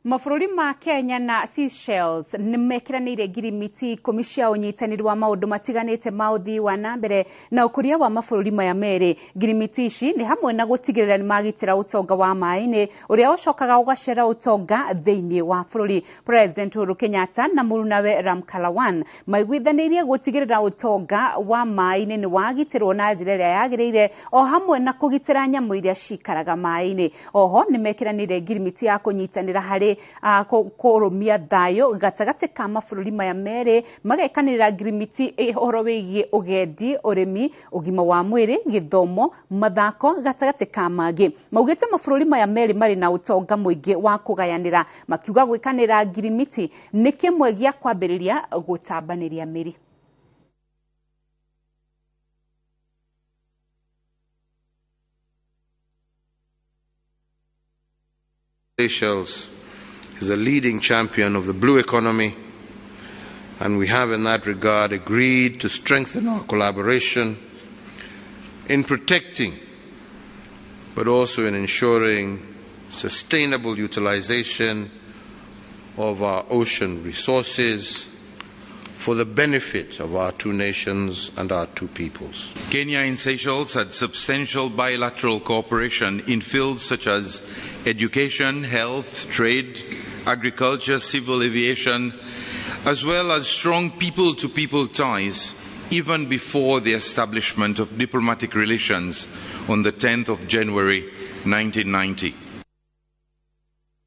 Mabũrũri ma Kenya na Seychelles nĩ mekĩranĩire ngirimiti 10 cia ũnyitanĩri wa maũndũ matiganĩte ma ũthii wa na mbere na ũkũria wa mabũrũri maya merĩ. Ngirimiti ici nĩ hamwe na gũtigĩrĩra nĩ magitĩra ũtonga wa maĩ-inĩ ũrĩa ũcokaga ũgacera ũtonga thĩinĩ wa bũrũri. President Uhuru Kenyatta na mũrunawe Ramkalawan maiguithanĩirie gũtigĩrĩra ũtonga wa maĩ-inĩ nĩ wagitĩrwo na njĩra ĩrĩa yagĩrĩire o hamwe na kũgitĩra nyamũ iria cikaraga maĩ-inĩ. Oho nĩ mekĩranĩire ngirimiti ya kũnyitanĩra harĩ kũrũmia thayũ gatagatĩ ka mabũrũri maya merĩ, magekanĩrĩra ngirimiti ũhoro wĩgiĩ ũgendi, ũrĩmi, ũgima wa mwĩrĩ, gĩthomo, mathako gatagatĩ ka mangĩ. Maugĩte mabũrũri maya merĩ marĩ na ũtonga mũingĩ wa kũgayanĩra, makiuga gwĩkanĩra ngirimiti nĩ kĩmwe gĩa kwambĩrĩria gũtambanĩria mĩri. Seychelles is a leading champion of the blue economy, and we have in that regard agreed to strengthen our collaboration in protecting but also in ensuring sustainable utilization of our ocean resources for the benefit of our two nations and our two peoples. Kenya and Seychelles had substantial bilateral cooperation in fields such as education, health, trade, agriculture, civil aviation, as well as strong people-to-people ties even before the establishment of diplomatic relations on the 10th of January 1990.